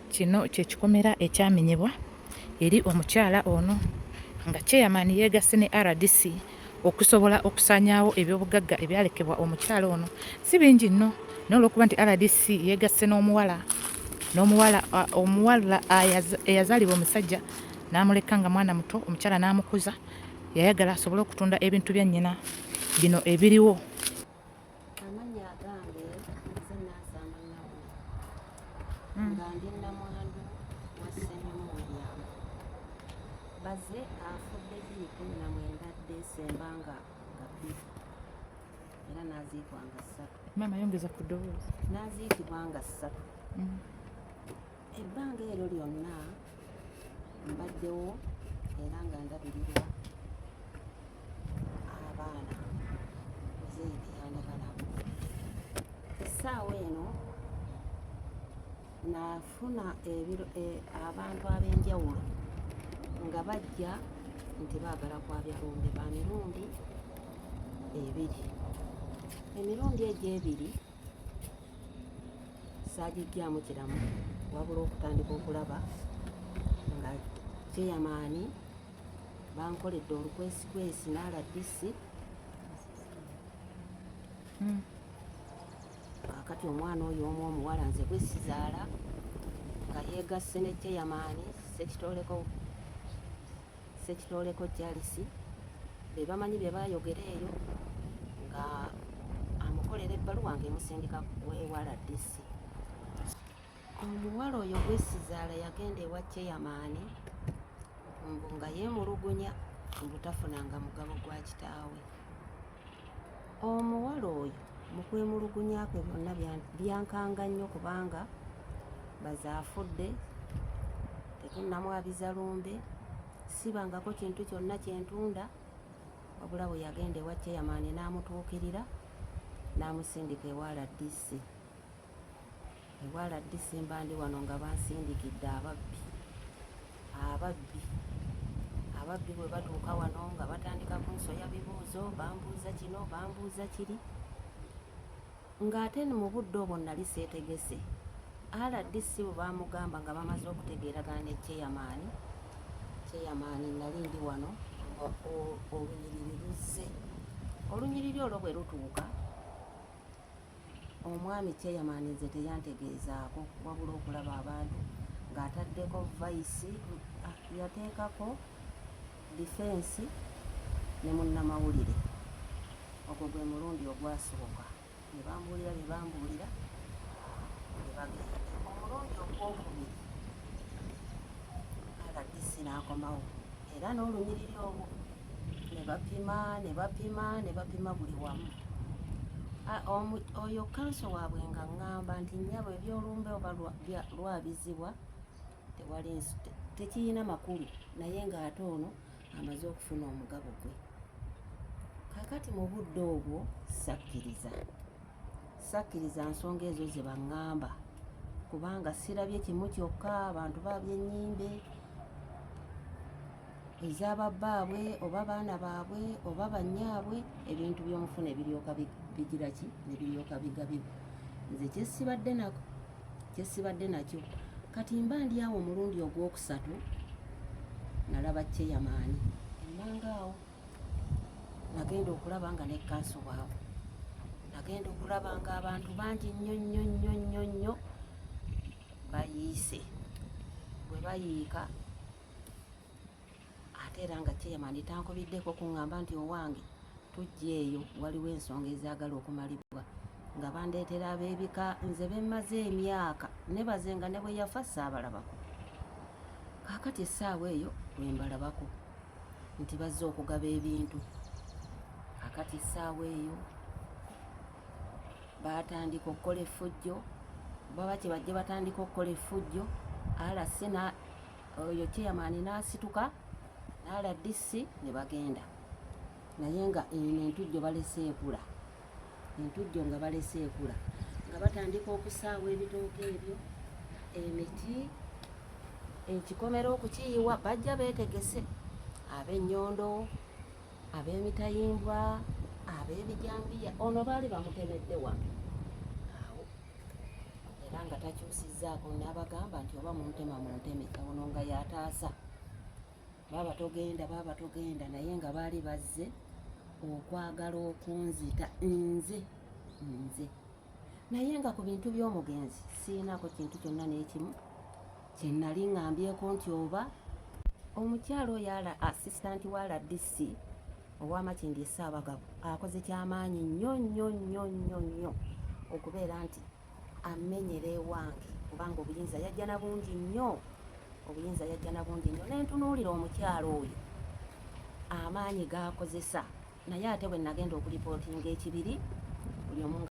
Kino kye kikomera ekyamenyebwa eri omukyala ono nga chairman yeegasse ne rdc okusobola okusaanyaawo ebyobugagga ebyalekebwa omukyala ono. Si bingi nno naye olw'okuba nti rdc yeegasse n'omuwala n'omuwala omuwala eyazaalibwa omusajja n'amuleka nga mwana muto omukyala n'amukuza yayagala asobole okutunda ebintu bya nnyina bino ebiriwo. Amannya agange nze Nansamba Naomi nga ndi nnamwandu wa Ssenyonyi William. Baze afudde 2019 Desemba nga 2 era n'aziikwa nga 3. Maama yongeza ku ddoboozi. N'aziikibwa nga 3. Ebbanga eryo lyonna mbaddewo era nga ndabirirwa abaana muzeeyi be yandeka nabo. Essaawa eno nafuna abantu ab'enjawulo nga bajja nti baagala kwabya lumbe ba mirundi ebiri. Emirundi egyo ebiri saagiggyaamu kiramu wabula okutandika okulaba nga kyeyamaani bankoledde olukwesikwesi n'RDC. Kaakati omwana oyo omu omuwala nze gwe sizaala nga yeegasse ne kyeyamaani Ssekitooleko Charles be bamanyi bye baayogera eyo nga amukolera ebbaluwa ng'emusindika ewa RDC. Omuwala oyo gwe sizaala yagenda ewa kyeyamaani mbu nga yeemulugunya mbu tafunanga mugabo gwa kitaawe. Omuwala oyo mu kwemulugunya kwe byonna byankanga nnyo kubanga baze afudde, tetunnamwabiza lumbe, sibangako kintu kyonna kye ntunda, wabula bwe yagenda ewa chairman n'amutuukirira n'amusindika ewa RDC. Ewa RDC mba ndi wano nga bansindikidde ababbi. Ababbi ababbi bwe batuuka wano nga batandika kunsoya bibuuzo, bambuuza kino, bambuuza kiri, ng'ate mu budde obwo nali seetegese. RDC bwe baamugamba nga bamaze okutegeeragana ne chairman, chairman nali ndi wano nga olunyiriri luzze. Olunyiriri olwo bwe lutuuka, Omwami chairman nze teyantegeezaako wabula okulaba abantu ng'ataddeko vice, yateekako defense ne munnamawulire. Ogwo gwe mulundi ogwasooka ne bambuulira bye bambuulira ne bagenda. Omulundi ogwokubiri RDC n'akomawo era n'olunyiriri olwo ne bapima ne bapima ne bapima buli wamu. Oyo kanso waabwe nga ŋŋamba nti nnyabo eby'olumbe oba lwabizibwa tewali tekirina makulu naye ng'ate ono amaze okufuna omugabo gwe. Kaakati mu budde obwo sakkiriza. Sakkiriza nsonga ezo ze baŋŋamba kubanga sirabye kimu kyokka abantu baabye ennyimbe ez'ababbaabwe oba baana baabwe oba bannyaabwe ebintu by'omufu ne biryoka bigira ki ne biryoka bigabibwa. Nze kyesibadde nako kyesibadde nakyo kati mba ndi awo omulundi ogwokusatu nalaba cheyamaani emmanga awo nagenda okulaba nga ne kanso waabwe nagenda okulaba nga abantu bangi nnyo nnyo nnyo nnyo nnyo bayiise bwe bayiika ate era nga chairman tankubiddeko kuŋŋamba nti owange tujja eyo waliwo ensonga ezaagala okumalibwa nga bandeetera ab'ebika nze bemmaze emyaka nebaze nga ne bwe yafa saabalabako kaakati essaawa eyo lwe mbalabako nti bazze okugaba ebintu kaakati essaawa eyo baatandika okukola effujjo baba kye bajje batandika okukola effujjo alasi oyo chairman n'asituka n'ala DC ne bagenda naye nga eno entujjo balese ekula entujjo nga balese ekula nga batandika okusaawa ebitooke ebyo emiti ekikomera okukiyiwa bajja beetegese ab'ennyondo ab'emitayimbwa ab'ebijambiya ono baali bamutemedde wano awo. Era nga takyusizzaako, n'abagamba nti oba muntema munteme, ono nga yataasa, baaba togenda, baaba togenda. Naye nga baali bazze okwagala okunzita nze, naye nga ku bintu by'omugenzi siinako kintu kyonna n'ekimu kye nali ŋŋambyeko nti oba omukyalo oyo ala assistant wa RDC ow'Amakindye Ssaabagabo akoze kyamaanyi nnyo nnyo nnyo nnyo nnyo okubeera nti amenyera ewange, kubanga obuyinza yajja na bungi nnyo, obuyinza yajja na bungi nnyo. Nentunuulira omukyalo oyo amaanyi g'akozesa, naye ate bwe nagenda okulipootinga ekibiri buli omu.